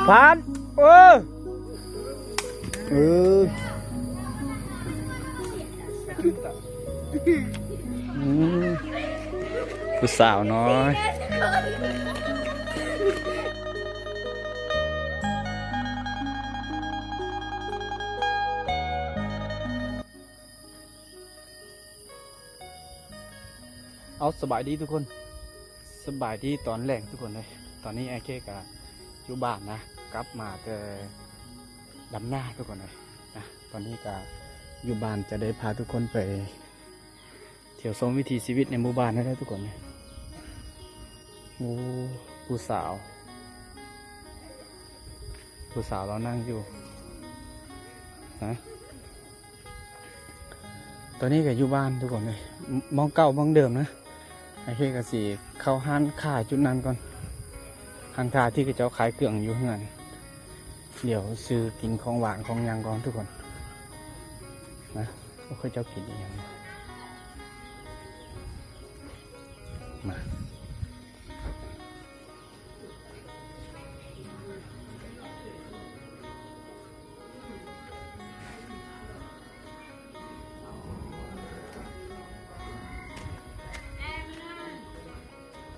ຜ່ານ ເອີ ເອີ ອືມ ຜູ້ສາວນ້ອຍ. ເອົາ ສະບາຍດີທຸກຄົນ ສະບາຍດີຕອນແລງທຸກຄົນເອີຍ. ຕອນນີ້ອ້າຍເຄກະຢູ່ບ້ານນະ ກັບມາແຕ່ດຳນາທຸກຄົນເອີຍນະ. ຕອນນີ້ກະຢູ່ບ້ານ ຈະໄດ້ພາທຸກຄົນໄປທ່ຽວຊົມວິຖີຊີວິດໃນໝູ່ບ້ານນັ້ນແຫຼະທຸກຄົນເອີຍ. ໂອ້ ຜູ້ສາວ ຜູ້ສາວລາວນັ່ງຢູ່ນະ. ຕອນນີ້ກະຢູ່ບ້ານທຸກຄົນເອີຍ ໝ- ໝ່ອງເກົ່າໝ່ອງເດີມນະ. ໂອເຄ ກະຊິເຂົ້າຮ້ານຄ້າຈຸດນັ້ນກ່ອນ ຮ້ານຄ້າທີ່ເຂົາເຈົ້າຂາຍເຄື່ອງຢູ່ເຮືອນ. ດຽວຊື້ກິນຂອງຫວານຂອງຫຍັງກ່ອນທຸກຄົນນະ. ວ່າເຂົາເຈົ້າກິນອີ່ຫຍັງ ມາ.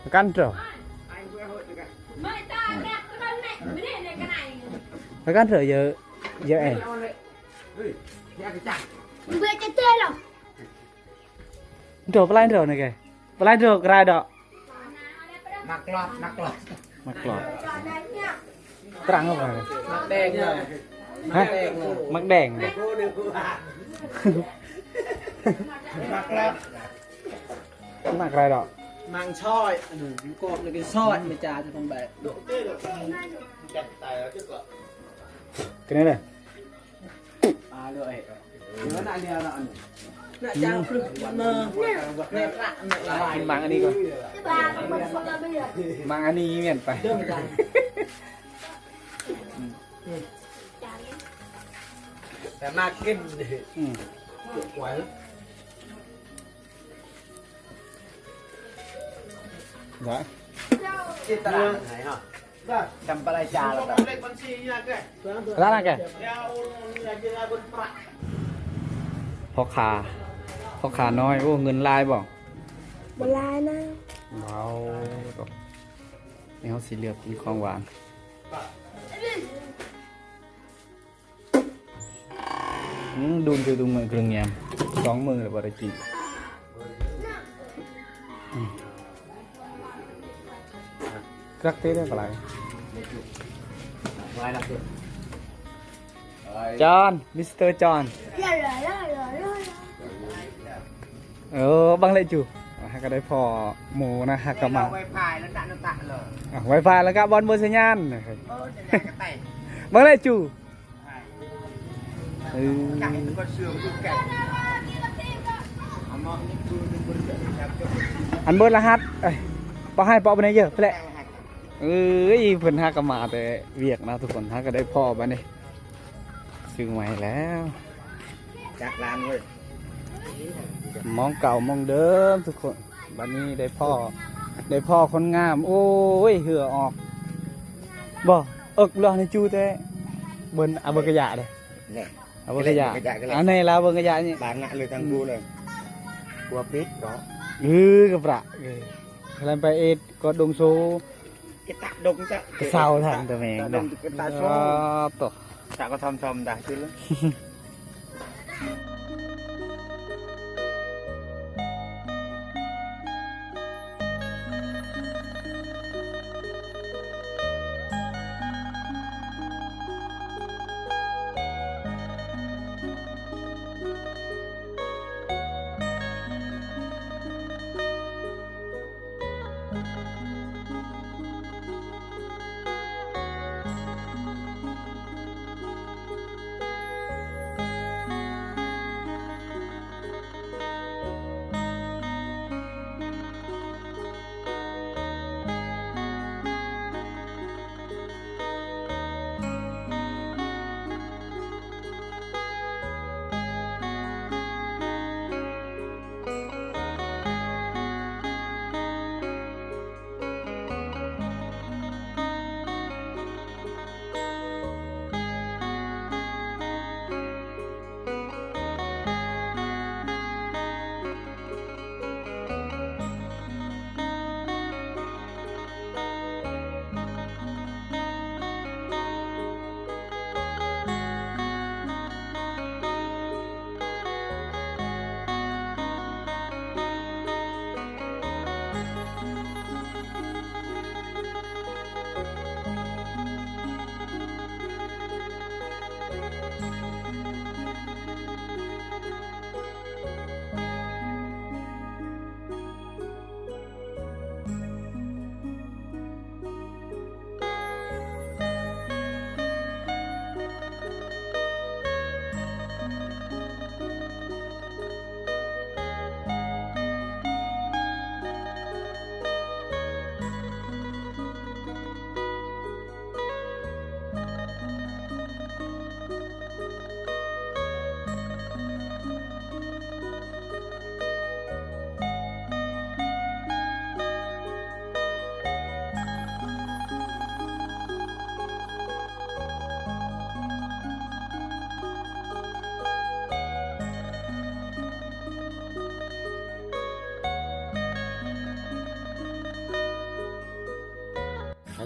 ປະກັນເຖາະ ປະກັນເຖາະ ເຢາະ ເຢາະແອ. ເດີ ປະໄລເດີນີ້ແກ ປະໄລເດີກະໄດ້ດອກ. ໝາກກອບ ໝາກກອບ ໝາກກອບ ຕຣັງເຂົ້າໄປ ໝາກແດງເນາະ ຮະ ໝາກແດງເນາະ ໝາກແດງເນາະ ໝາກກອບ ໝາກກະໄດ້ດອກ ໝາກຊອຍ ອັນນີ້ກອບນີ້ກະຊອຍ ແມ່ຈາຈະຕ້ອງແບກ ກະແນວໃດ? ອືມ ກິນໝາກອັນນີ້ກ່ອນ ໝາກອັນນີ້ແມ່ນໄປ ແຕ່ມາກິນ ອືມ ໄດ້ ກິນຕະຫຼາດໃຫ້ເຮົາ. ຈຳປະໄລຈາລະ ຮ້ານນະແກ ພໍ່ຄ້າ ພໍ່ຄ້ານ້ອຍ. ໂອ້ ເງິນຫຼາຍບໍ່? ບໍ່ຫຼາຍນະ. ວ້າວ ນີ້ເຮົາຊິເລືອກກິນຂອງຫວານ. ອືມ ດຸນຄືດຸນເໝືອນເຄື່ອງແຍມ ສອງມື້ແລ້ວບໍ່ໄດ້ກິນ. ອືມ ຄັກເຕະໄດ້ປານໃດ? ຈອນ ມິສເຕີຈອນ. ເອີ ບັງເລຈູ ເຮົາກະໄດ້ພໍ້ໝູ່ນະ ເຮົາກະມາ ໄວຟາຍແລ້ວກະ ອາ ໄວຟາຍແລ້ວກະບ່ອນບໍ່ສັນຍານ ເອີ ບັງເລຈູ. ເອີ ອັນເບີດລະຫັດ ເອີຍ ປະໃຫ້ປະບັນເດີ ເອີຍ ເພິ່ນຫາກະມາແຕ່ວຽກນະທຸກຄົນ ຫາກະໄດ້ພໍ້ບາດນີ້ ຊື້ໃໝ່ແລ້ວ ຈັກລ້ານເວີຍ ໝ່ອງເກົ່າໝ່ອງເດີມທຸກຄົນ. ບາດນີ້ໄດ້ພໍ້ ໄດ້ພໍ້ຄົນງາມ ໂອ້ຍ ເຫື່ອອອກ ບໍ່ ເອິກເຫຼືອໃນຈູແຕ່ ເບິ່ງ ອາເບິ່ງກະຢາເດ້ ແນ່ ອາເບິ່ງກະຢາ ອັນນີ້ລາວເບິ່ງກະຢານີ້ ບາງງະເລີຍທັງຄູ່ເລີຍ ກົວປິດເນາະ ເອີ ກະປະ ເອີ ແລ່ນໄປເອດ ກອດດົງໂຊ ກະຕະດົງຈະ ກະເຊົາທັນຕະແມງເນາະ ກະຕະໂຊ ເອີ ໂຕ ຈະກະທອມໆ ດາຄືເລີຍ.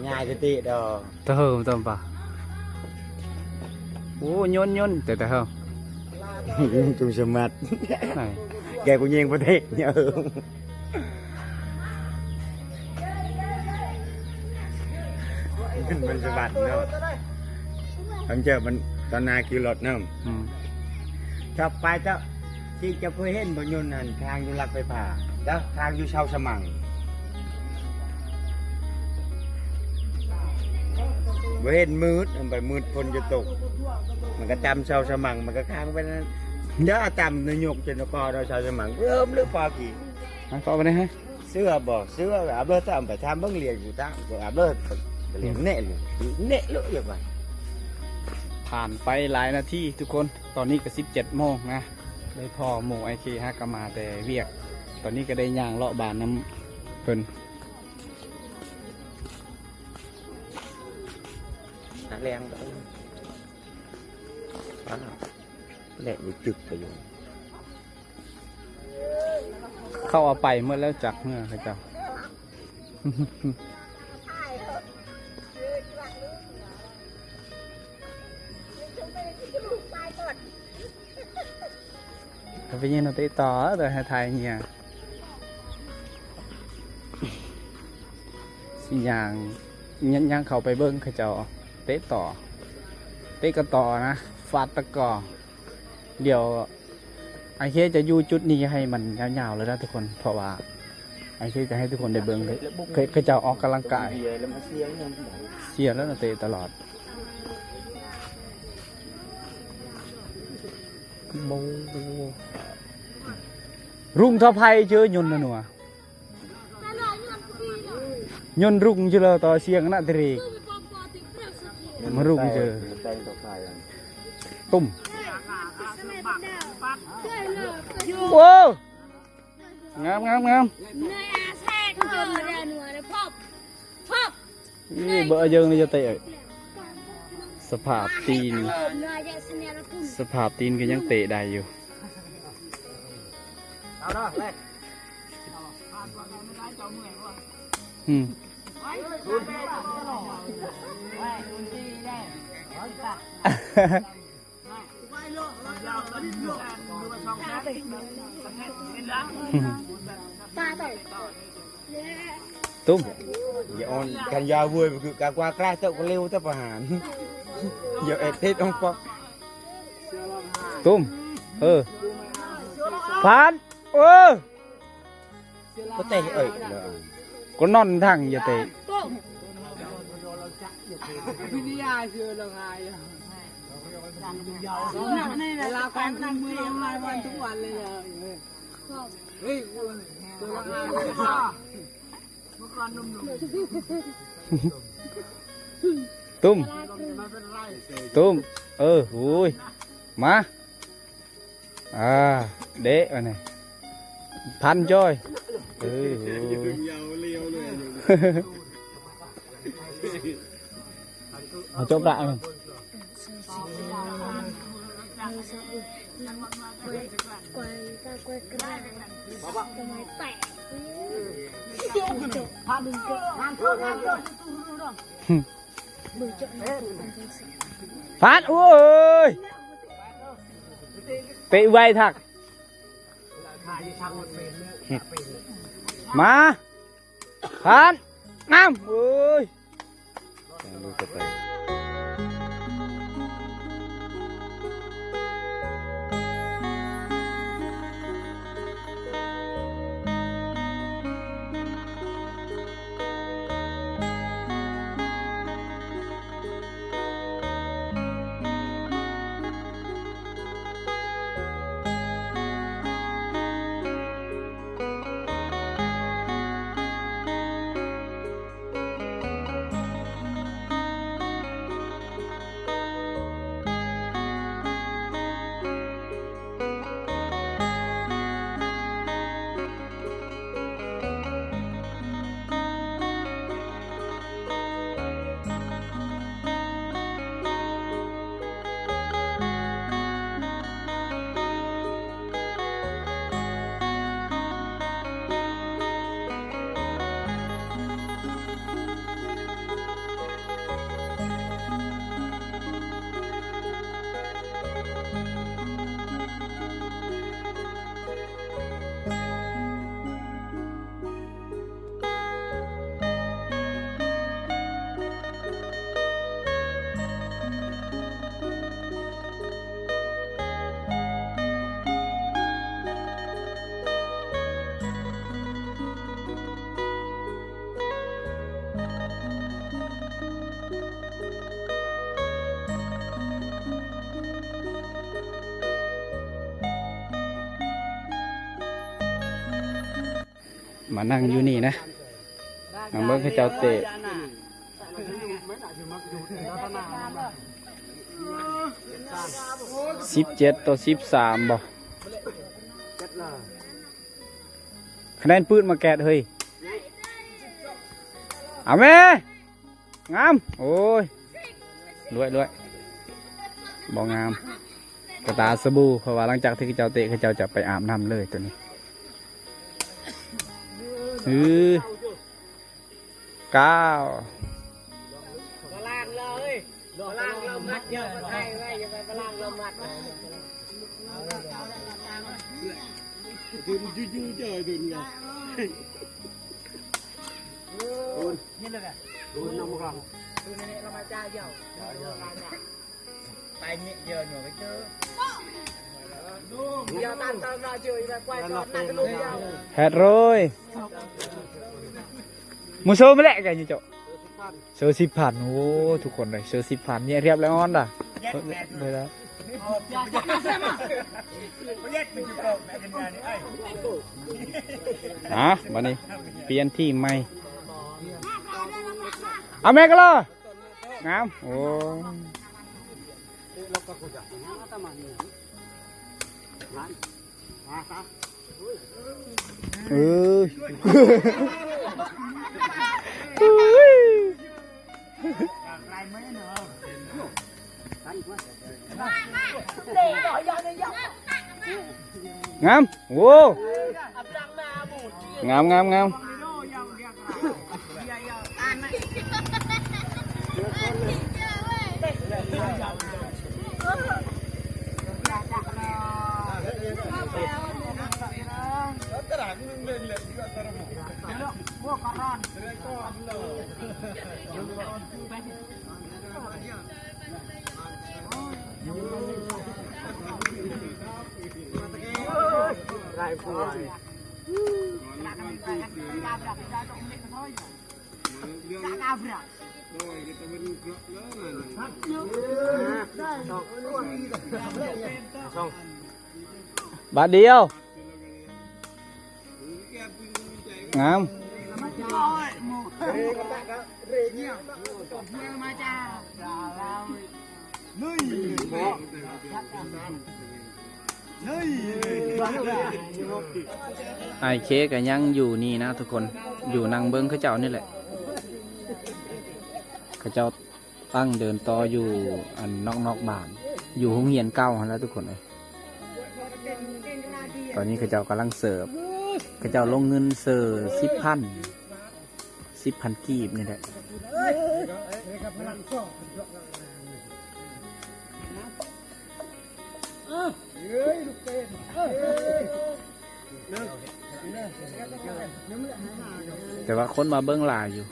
ຍາຍກະຕິດອກ ຕະເຫີມຕຳປາ. ໂອ້ ຍົນໆ ແຕ່ຕະເຫີມ ຈຸງສະໝັດ ແກກູຍິງປະເທດເນີ ມັນສະບັດເນາະ. ຄັນເຈີມັນຕອນໜ້າຂີ່ລົດເນີ ອືມ ຂັບໄປເຈົ້າ ທີ່ເຈົ້າເຄີຍເຫັນບໍ່ຍົນຫັ້ນ ທາງຢູ່ຫຼັກໄຟຟ້າ ແລ້ວທາງຢູ່ເຊົາສະໝັງ ບໍ່ເຫັນມືດ ມັນໄປມືດຝົນຈະຕົກ ມັນກະຈຳເຊົາສະໝັງ ມັນກະຄ້າງໄປນັ້ນ. ເດີ ຈຳນາຍົກເຈັນນະຄອນເອົາເຊົາສະໝັງ ເລີ່ມເລີຍພໍກີ້ ມາເກາະໄປໄດ້ຮະ. ເຊື່ອບໍ່ເຊື່ອ ອາບເລີຍ ຕາມໄປຖາມເບິ່ງ ລຽນຢູ່ຕາມ ອາບເລີຍ ລຽນແນະເລີຍ ແນະເລີຍ ຢ່າວ່າ. ຜ່ານໄປຫຼາຍນາທີທຸກຄົນ ຕອນນີ້ກະສິບເຈັດໂມງນະ ໄດ້ພໍ້ໝູ່ໄອເຄ ຫາກະມາແຕ່ວຽກ ຕອນນີ້ກະໄດ້ຍ່າງເລາະບ້ານນຳເພິ່ນ ແລງ ແລງຢູ່ ຈຶກໄປຢູ່. ເຂົາເອົາໄປໝົດແລ້ວຈັກເຮືອເຂົາເຈົ້າ ເຂົາໄປຍິງເຕະຕໍ່ ແຕ່ໃຫ້ຖ່າຍເຫື່ອ ຊິຍ່າງ ຍ່າງເຂົ້າໄປເບິ່ງເຂົາເຈົ້າເຕະຕໍ່ ເຕະກະຕໍ່ນະ ຟາດຕະກໍ. ດຽວໄອເຄຈະຢູ່ຈຸດນີ້ໃຫ້ມັນຍາວໆເລີຍນະທຸກຄົນ ເພາະວ່າໄອເຄຈະໃຫ້ທຸກຄົນໄດ້ເບິ່ງ ເຂົາເຈົ້າອອກກຳລັງກາຍ ເສຍແລ້ວນະ ເຕະຕະຫຼອດ. ລຸງທອງໄພເຈີຍົນນະໜວ ຍົນລຸງເຈີເລີຍ ຕໍ່ສຽງນະເຕເຣ ມາລຸງເຈີ ຕຸ້ມ ໂອ້ ງາມໆໆ ນີ້ເບີເຢິງນີ້ຈະເຕະ ສະພາບຕີນ ສະພາບຕີນກະຍັງເຕະໄດ້ຢູ່. ອືມ ຕຸ້ມ ຢ່າອ່ອນ ຄັນຢາວເວີຍ ຄືກາກວ່າກຣາເຈົ້າກະເລວແຕ່ປະຫານ ຢ່າແອດເຮັດອອງປອກ ຕຸ້ມ ເອີ ຜ່ານ ເອີ ກະເຕະ ເອີ ກະນອນທັງຢ່າເຕະ ວິທະຍາເຊື່ອລະຫາຍ ເວລາການຄືນມື້ລະຫາຍວັນທຸກວັນເລີຍ ເຮີ້ຍ ເຊື່ອລະຫາຍ ຕຸ້ມ ຕຸ້ມ ເອີ ໂອ້ຍ ມາ ອ່າ ເດະ ອັນນີ້ ພັນຈ້ອຍ ເອີ ໂອ້ຍ ເອົາຈົບລະ ພາດ ໂອ້ຍ ເຕະໄວທັກ ມາ ພາດ ງາມ ໂອ້ຍ. ມານັ່ງຢູ່ນີ້ນະ ນັ່ງເບິ່ງເຂົາເຈົ້າເຕະ ສິບເຈັດຕໍ່ສິບສາມບໍ່? ຄະແນນປືດມາແກດເຮີ້ຍ ເອົາແມ່! ງາມ ໂອ້ຍ ລວຍໆ ບໍ່ງາມ ກະຕາສະບູ ເພາະວ່າຫຼັງຈາກທີ່ເຂົາເຈົ້າເຕະ ເຂົາເຈົ້າຈະໄປອາບນ້ຳເລີຍໂຕນີ້ ອື ເກົ້າ ບາລາງເລີຍ ບາລາງເລີຍ ມັດ ຢ່າໄປໄທໄວ້ ຢ່າໄປບາລາງເລີຍ ມັດ ແຮດໂຣຍ ໝູ່ໂຊມາແຫຼະ ກັນຢູ່ເຈົ້າ. ເຊີສິບພັນ ໂອ້ ທຸກຄົນເລີຍ ເຊີສິບພັນ ແຍກຮຽບແລ້ວອອນດາ ເບິ່ງລະ ອ່າ ບາດນີ້ປ່ຽນທີມໃໝ່ ເອົາແມັກກະລໍ ງາມ ໂອ້. ເອີ ງາມ ໂອ້ ງາມ ງາມ ງາມ. ບາດດຽວ ງາມ. ອ້າຍເຄກະຍັງຢູ່ນີ້ນະທຸກຄົນ ຢູ່ນັ່ງເບິ່ງເຂົາເຈົ້ານີ້ແຫຼະ ເຂົາເຈົ້າຕັ້ງເດີ່ນຕໍ່ຢູ່ອັນນອກໆບ້ານ ຢູ່ໂຮງຮຽນເກົ່າຫັ້ນແຫຼະທຸກຄົນເອີຍ. ຕອນນີ້ເຂົາເຈົ້າກຳລັງເສີບ ເຂົາເຈົ້າລົງເງິນເສີບສິບພັນ ສິບພັນກີບນີ້ແຫຼະ. ແຕ່ວ່າຄົນມາເບິ່ງຫຼາຍຢູ່.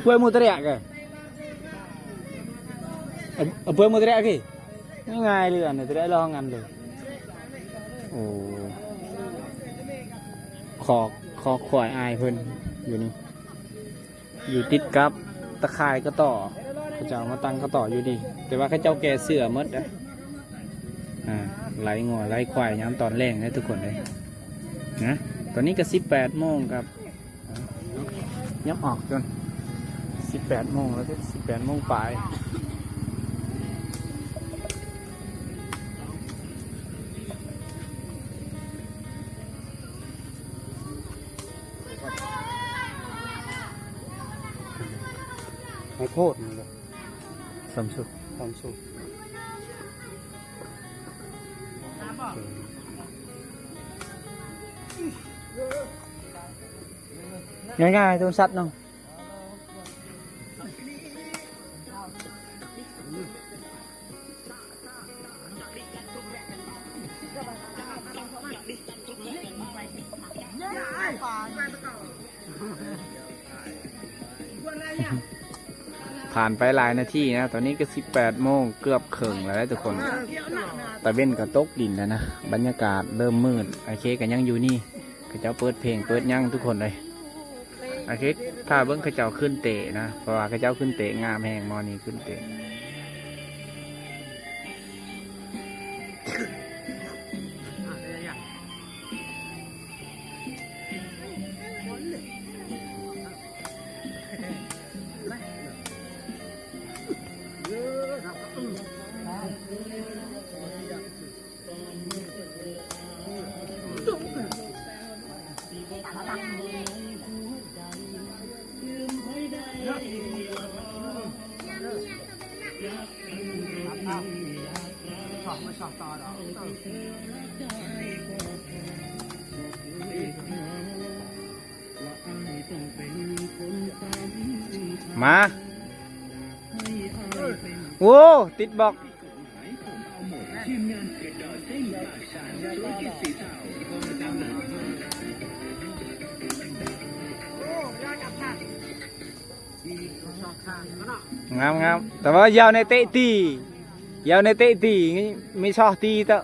ເພື່ອນໝູ່ຕະເລະກະ ເອົາ ເອົາເພື່ອນໝູ່ຕະເລະກະ ງ່າຍໆເລີຍ ອັນນີ້ຕະເລະລອງອັນເດີ. ໂອ້ ຄອກ ຄອກຄວາຍອ້າຍເພິ່ນຢູ່ນີ້. ຢູ່ຕິດກັບຕະຂ່າຍກະຕໍ ເຂົາເຈົ້າມາຕັ້ງກະຕໍຢູ່ນີ້ ແຕ່ວ່າເຂົາເຈົ້າແກ່ເສື້ອໝົດເດ້. ອ່າ ໄລ່ງົວໄລ່ຄວາຍຍາມຕອນແລງເດ້ທຸກຄົນເດ້ນະ. ຕອນນີ້ກະສິບແປດໂມງກັບ ຍັບອອກຈົນສິບແປດໂມງແລ້ວເດ້ ສິບແປດໂມງປາຍ. ໃຫ້ໂທດນີ້ແຫຼະ ຊຳສຸກ ຊຳສຸກ ງ່າຍໆ ໂຕສັດເນາະ. ປາ ຜ່ານໄປຫຼາຍນາທີນະ ຕອນນີ້ກໍສິບແປດໂມງເກືອບເຄິ່ງແລ້ວເດ້ທຸກຄົນ. ຕາເວັນກໍຕົກດິນແລ້ວນະ ບັນຍາກາດເລີ່ມມືດ. ໂອເຄ ກໍຍັງຢູ່ນີ້ ເຂົາເຈົ້າເປີດເພງເປີດຫຍັງທຸກຄົນເອີຍ. ໂອເຄ ຖ້າເບິ່ງເຂົາເຈົ້າຂຶ້ນເຕະນະ ເພາະວ່າເຂົາເຈົ້າຂຶ້ນເຕະງາມແຮງ ໝໍນີ້ຂຶ້ນເຕະ. ມາ ໂອ້ ຕິດບລັອກ. ງາມໆ ແຕ່ວ່າຢ່າໃນເຕະຕີ ຢ່າໃນເຕະຕີ ມີຊອກຕີເຕາະ.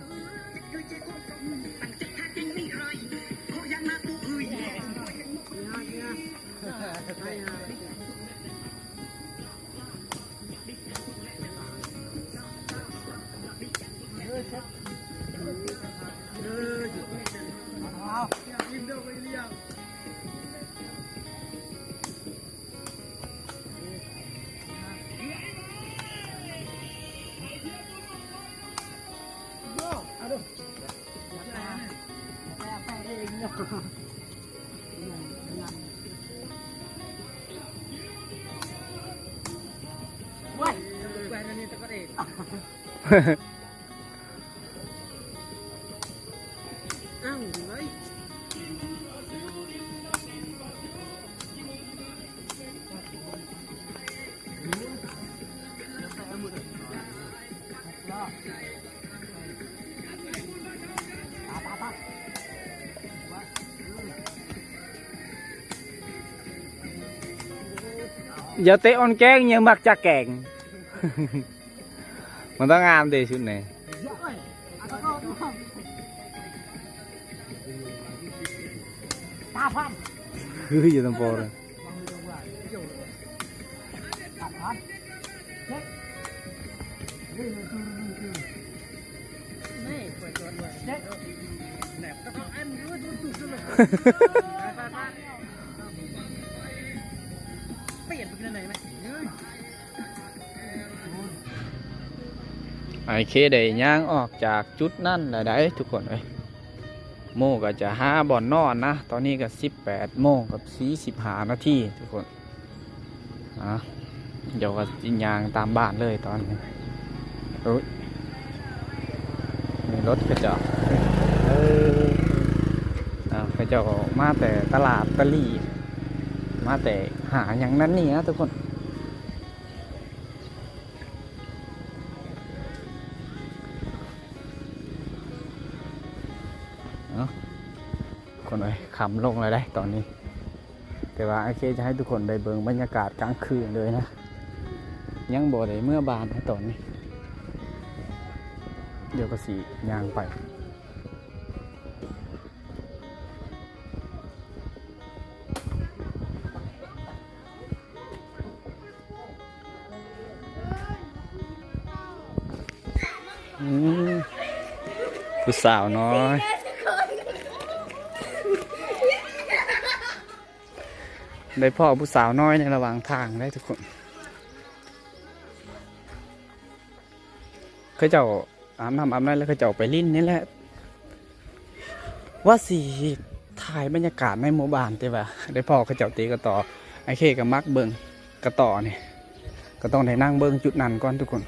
ຢ່າເຕະອ່ອນແກ້ງ ຢ່າມັກຈະແກງ. ມັນຕ້ອງງາມເດຊຸດນີ້. ຄືຢູ່ນຳໂປເລີຍ. ໂອເຄ ໄດ້ຍ່າງອອກຈາກຈຸດນັ້ນແລ້ວໃດ໋ທຸກຄົນເອີຍ. ໂມກໍຈະຫາບ່ອນນອນນະ ຕອນນີ້ກໍສິບແປດໂມງກັບສີ່ສິບຫ້ານາທີທຸກຄົນ. ອ່າ ດຽວກໍຊິຍ່າງຕາມບ້ານເລີຍຕອນນີ້. ໂອ້ຍ ມີລົດເຂົາເຈົ້າ ເອີ ອ່າ ເຂົາເຈົ້າມາແຕ່ຕະຫຼາດຕະຫຼີ່ ມາແຕ່ຫາຫຍັງນັ້ນນີ້ນະທຸກຄົນ. ເອົາ ຄົນເອີຍ ຄ່ຳລົງແລ້ວໃດ໋ຕອນນີ້. ແຕ່ວ່າໂອເຄ ຈະໃຫ້ທຸກຄົນໄດ້ເບິ່ງບັນຍາກາດກາງຄືນເລີຍນະ. ຍັງບໍ່ໄດ້ເມືອບ້ານນະຕອນນີ້. ດຽວກໍຊິຍ່າງໄປ. ອືມ ຜູ້ສາວນ້ອຍ ໄດ້ພໍ້ຜູ້ສາວນ້ອຍໃນລະຫວ່າງທາງໄດ໋ທຸກຄົນ. ເຂົາເຈົ້າອາບນ້ຳອາບໃນແລ້ວ ເຂົາເຈົ້າໄປຫຼິ້ນນີ້ແຫຼະ. ວ່າຊິຖ່າຍບັນຍາກາດໃນໝູ່ບ້ານ ແຕ່ວ່າໄດ້ພໍ້ເຂົາເຈົ້າຕີກະຕໍ. ອ້າຍເຄກໍມັກເບິ່ງກະຕໍນີ້ ກໍຕ້ອງໄດ້ນັ່ງເບິ່ງຈຸດນັ້ນກ່ອນທຸກຄົນ.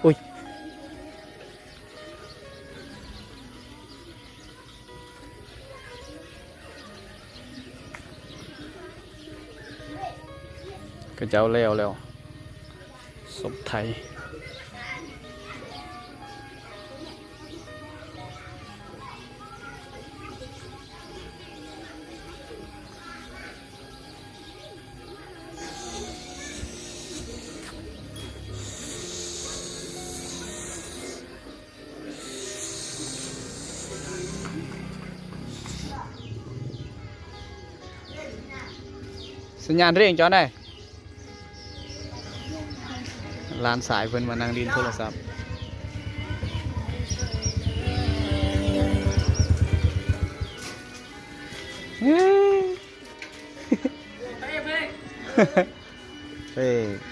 ອຸ້ຍ ເຂົາເຈົ້າແລ້ວແລ້ວ ສົບໄທ. ສັນຍານເພງເຈົ້າໄດ໋. ຫຼານຊາຍເພິ່ນມານັ່ງຫຼິ້ນໂທລະສັບ. ເອີ ເອີ.